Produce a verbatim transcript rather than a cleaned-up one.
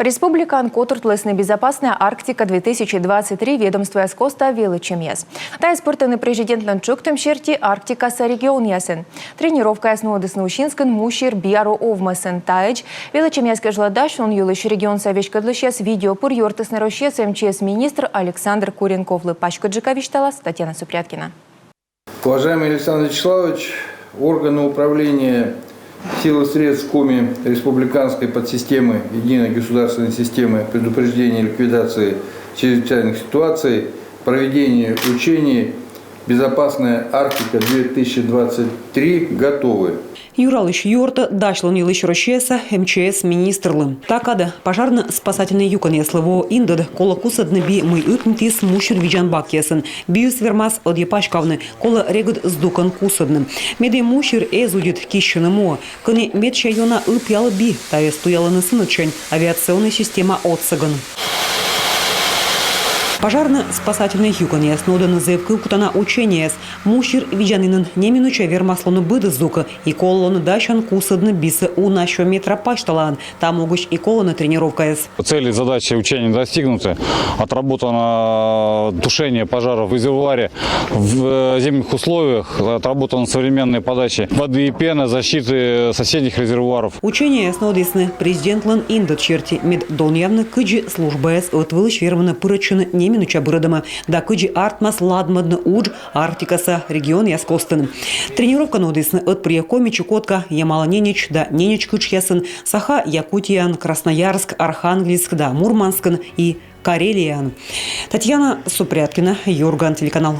Республикаын котыртлісны «Безопасная Арктика две тысячи двадцать три» ведомствояс коста велӧдчӧмъяс. Тайӧс пыртӧны президентлӧн тшӧктӧм серти Арктикаса регионъясын. Тренировкаяс нуӧдісны Усинскын мусир биару овмӧсын. Таӧдз велӧдчӧмъяс кежлӧ дасьлун йылысь регионса веськӧдлысьяс видео пыр юӧртісны Россияса МЧС министр Александр Куренковлы. Паськыдджыка висьталас Татьяна Супряткина. Уважаемый Александр Вячеславович, органы управления сил и средств Коми республиканской подсистемы единой государственной системы предупреждения и ликвидации чрезвычайных ситуаций, проведение учений «Безопасная Арктика две тысячи двадцать три» готовы. Юралысь юӧртӧ дасьлун йылысь Россияса МЧС министрлы. Та кадӧ пожарно-спасательнӧй юкӧнъяслы воӧ индӧд колӧ кусӧдны би, мый ӧтнитіс мусир видзан бакъясын. Биыс вермас ӧдйӧ паськавны, колӧ регыд здукӧн кусӧдны. Медым мусир эз удит киссьыны муӧ, кӧні медся ёна ыпъялӧ би, тайӧс туялӧны сынӧдсянь авиационнӧй система отсӧгӧн. Пожарно-спасательнӧй юкӧнъяс нуӧдӧны зэв кывкутана учениеяс. Мусир видзанінын неминуча вермас лоны быд здукӧ, и колӧ лоны дасьӧн кусӧдны бисӧ уна сё метра пасьталаӧн. Та могысь и колӧны тренировкаяс. Цели и задачи учения достигнуты. Отработано тушение пожаров в резервуаре в зимних условиях. Отработаны современные подачи воды и пены, защиты соседних резервуаров. Учениеяс нуӧдісны президентлӧн индӧд серти, мед донъявны, кыдзи службаяс ӧтвылысь вермӧны пырӧдчыны неминуча бырӧдӧмӧ да кыдзи артмас ладмӧдны удж Арктикаса регионъяс костын. Тренировка нуӧдісны ӧтпырйӧ Коми, Чукотка, Ямало-Ненеч да Ненеч кытшъясын, Саха-Якутияын, Красноярск, Архангельск да Мурманскын и Карелияын. Татьяна Супряткина, Юрган телеканал.